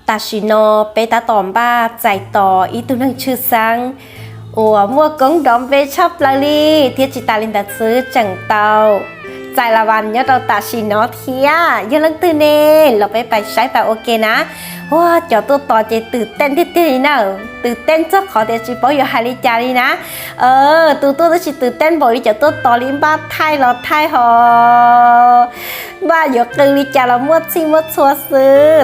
Tam sim no peb tab tom npaj txais tos ib tug neeg tshwj xeeb uas muaj koob nrov npe tshaj plaws li, thiab tsis tas li ntawd xwb tseem tau txais las vas nyob rau tam sim no thiab. Yog leej twg ne? Los peb pais saib pais ua ke na. Ua cov tuaj tos ces twm teej tiag tiag li na, twm teej txog qhov tias tsis paub yuav hais li cas li na. Tus tuaj twb tsis twm teej npaum li cov tuaj tos li, npaj thaij los thaij ho npaj yuav qw li cas los muaj txhij muaj txhua xwb.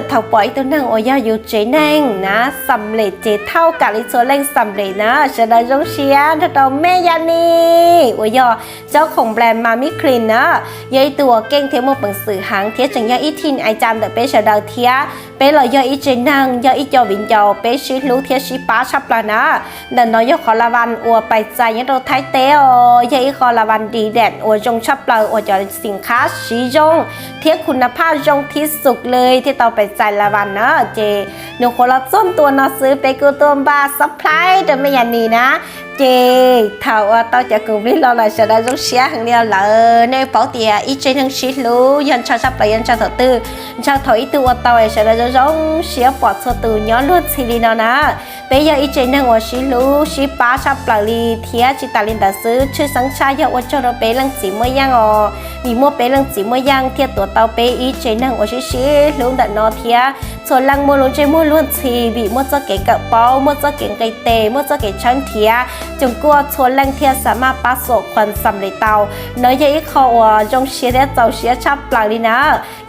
Thaum pom ib tug neeg uas yog yus tsev neeg na, xam lem ces thauj kam li txhua leej xam lem na. Sawv daws zoo siab nrog rau Mej Yas Nis uas yog tsob khoom brand Mami Clean na, yog ib tug uas keej thiab muaj peev xwm heev thiab tseem yog ib thim ai cas ntawm peb sawv daws thiab. Peb los yog ib tsev neeg, yog ib co viv ncaus, peb sib hlub thiab sib pab tshaj plaws na. Ntawm no yog qhov las vas uas pais txais nyob rau Thaib teb os, yog ib qho las vas di dam uas zoo tshaj plaws uas cov xim khab siv zoo thiab khun nas phaj zoo thib xus li thiaj tau pais txais las vas na. Ces nws qhuav los txog ntua no xwb peb kuj tuaj npaj surprise rau Mej Yas Nis na. Ces thaum uas tau cov khoom plig los lawm sawv daws zoo siab heev li lawm. Nej paub tias ib tsev neeg sib hlub yog ntshaw tshaj plaws yog ntshaw thaum twg? Ntshaw thaum ib tug ua tau es sawv daws zoo zoo siab pom txhua tus nyob luag ntxhi li no na. Peb yog ib tsev neeg uas sib hlub sib pab tshaj plaws li thiab tsis tas li ntawd xwb tshwj xeeb tshaj yog ua tsaug rau peb leej txiv Muaj Yeej os, vim muaj peb leej txiv Muaj Yeej thiaj tuav tau peb ib tsev neeg uas sib sib hlub ntawm no thiab txhua leej muaj lub ntsej muag luag ntxhi vim muaj txoj kev kawm paub, muaj txoj kev nqis tes, muaj txoj kev tshawb nrhiav, coos kuaj txhua leej thiaj xa maj pab xuam qhuas xam lem tau. No yog ib qho uas zoo siab thiab txaus siab tshaj plaws li na.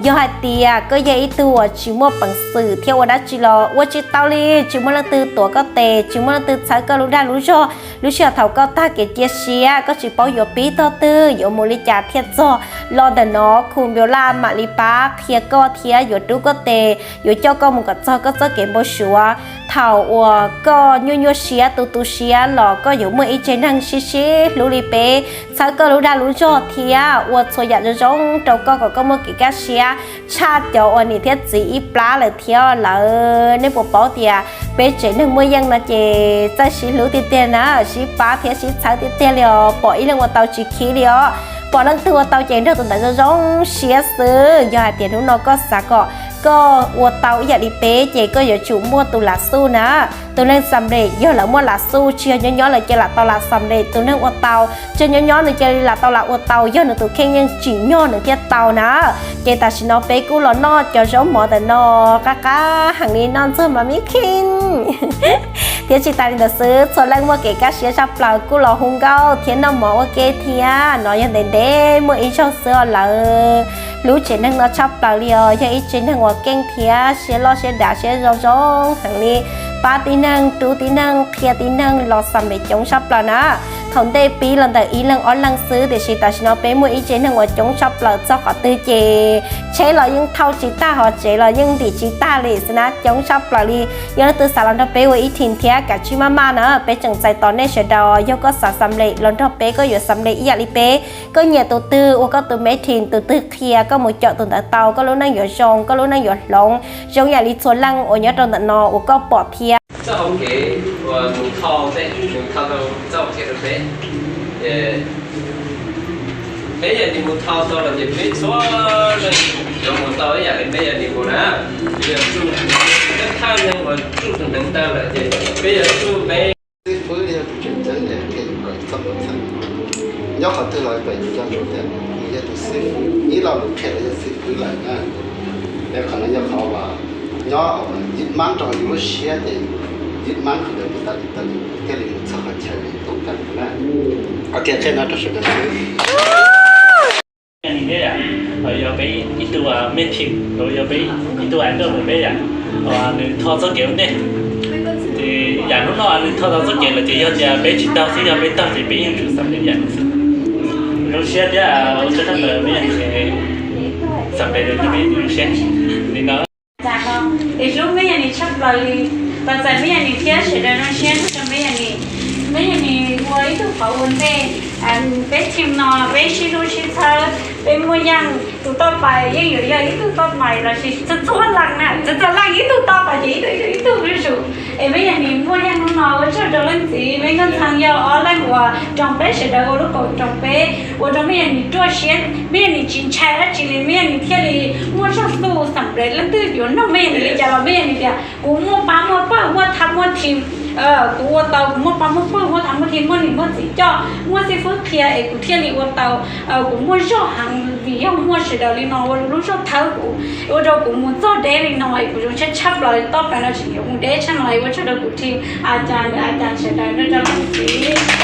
Yog hais tias koj yog ib tug uas tsis muaj peev xwm thiab ua dab tsi los ua tsis tau li, tsis muaj leej twg tuav koj tes, tsis muaj leej twg txhawb koj lub dag lub zog, lub sij hawm thaum koj tag kev cia siab koj tsis paub yuav pib tog twg yuav mus li cas thiaj txog, los ntawm no khu Npio Laj mam li pab qhia koj thiab yuav rub koj tes, yuav coj koj mus kom txog koj txoj kev npau suav. Thaum uas koj nyuaj nyuaj siab tu tu siab los koj yuav muaj ib tsev neeg sib sib hlub li peb txhawb koj lub dag lub zog thiab ua txhua yam zoo zoo rau koj kom koj muaj kev kaj siab tshaj cov uas niam thiab txiv ib plab lawm thiab lawm. Nej puas paub tias peb tsev neeg Muaj Yeej no ces txawj sib hlub tiag tiag na, sib pab thiab sib txhawb tiag tiag li os. Pom ib leeg ua tau tsis khib li os, pom leej twg ua tau ces nrog tus ntawd zoo zoo siab xwb. Yog hais tias hnub no koj xav kom koj ua tau ib yam li peb ces koj yuav tsum muaj tus lam xuj na. Tus neeg xam lem yog lawv muaj lam xuj, tsis yog nyob nyob lawv cia lam tau lam xam lem. Tus neeg ua tau tsis yog nyob nyob nws cia li lam tau lam ua tau, yog nws tus kheej yeej tsim nyog nws thiaj tau na. Ces tam sim no peb kuj los noj cov zaub mov ntawm no qab qab heev li, noj ntxuag mas mib kheej. Thiab tsis tas li ntawd xwb, txhua leej muaj kev kaj siab tshaj plaws kuj los hu nkauj thiab noj mov ua ke thiab. No yog ntev ntev muaj ib zaug xwb os lawm. Hlub tsev neeg no tshaj plaws li os, yog ib tsev neeg uas keej thiab siab loj siab dav siab zoo zoo heev li, pab tib neeg, rub tib neeg, qhia tib neeg los xam lem coob tshaj plaws na. Thaum ntej pib los ntawm ib leeg ob leeg xwb, tiam sis tam sim no peb muaj ib tsev neeg uas coob tshaj plaws, txog qhov twg ces tsheb los yeej thauj tsis tag, hos tsev los yeej ntim tsis tag li xwb na, coob tshaj plaws li. Yog leej twg xav los nrog peb ua ib team thiab kav tsij maj maj na, peb tseem txais tos nej sawv daws. Yog koj xav xam lem los nrog peb, koj yuav xam lem ib yam li peb, koj nyiam tus twg ua koj tus main team, tus twg qhia koj mus caum tus ntawd tau, koj lub neej yuav zoo, koj lub neej yuav hloov zoo yam li txhua leej uas nyob rau ntawm no uas koj pom thiab. Txoj hauv kev uas mus thau tej, mus thau tau txoj hauv kev rau peb. Ces peb yog tus mus thau tau los ces peb txhua leej yuav mus tau ib yam li peb yog tus mus na. Yog tsuj, peb thaj neeg uas tsuj tus neeg tau lawm ces peb yuav tsuj peb. Xib fwb yog tus tseem ceeb es kev kom txoj kev txheeb nyob qhov twg los kom coj ntsoov tias nws yog tus xib fwb, ib lo lus qhia los yog xib fwb lawm na. Es qhov no yog qhov uas nyob ua ib mab rau yus lub siab ces ib mab qhov ntawd mus tas tas thiaj li mus txog qhov chaw li tau tas na. Qhov tias qhia no rau sawv daws xwb. Yog peb ib tug main team, yog peb ib tug idol ntawm peb yom, nws thau txoj kev ua ntej. Ces yam hnub no nws thau tau txoj kev lawm ces yog tias peb tsis taug xwb, yog peb taug ces peb yeej tsum xam peb yam nws xwb. Zoo siab thiab ua tsaug ntawm peb yam nws xam peb, peb zoo siab li no. Es hlub Meb Yas Nis tshaj plaws li, tos txais Meb Yas Nis thiab sawv daws zoo siab nrog rau Meb Yas Nis. Meb Yas Nis ua ib tug qhov ua ntej, peb team no peb sib hlub sib txhawb, peb Muaj Yeej tus toj pais yeej yuav yog ib tug toj pais los sis txhua txhua leej na, txhua txhua leej ib tug toj pais ces ib tug ib tug ib tug Es me yog nim muaj yeej hnub no ua tsaug rau leej txiv me nkauj ntxhee yog ob leeg uas nrog peb sawv daws ua lub koom nrog peb, ua rau me yog nim ruaj siab, me yog nim tsis ntshai dab tsi li, me yog nim thiaj li muaj zog xu xam res leej twg yuav nug me yog nim li cas los me yog nim tias kuv muaj pab muaj pawg muaj thab muaj thim, kuv ua tau kuv muaj pab muaj pawg muaj thab muaj thim, muaj niam muaj txiv coj, muaj xib fwb qhia es kuv thiaj li ua tau, kuv muaj zog heev vim yog muaj sawv daws li no ua lub zog thawb kuv, ua rau kuv mus txog deb li no es kuv zoo tshaj tshaj plaws li, toj plaws no tsis yuav mus deb tshaj no es ua tsaug rau kuv thim a cas a cas sawv daws rau leej txiv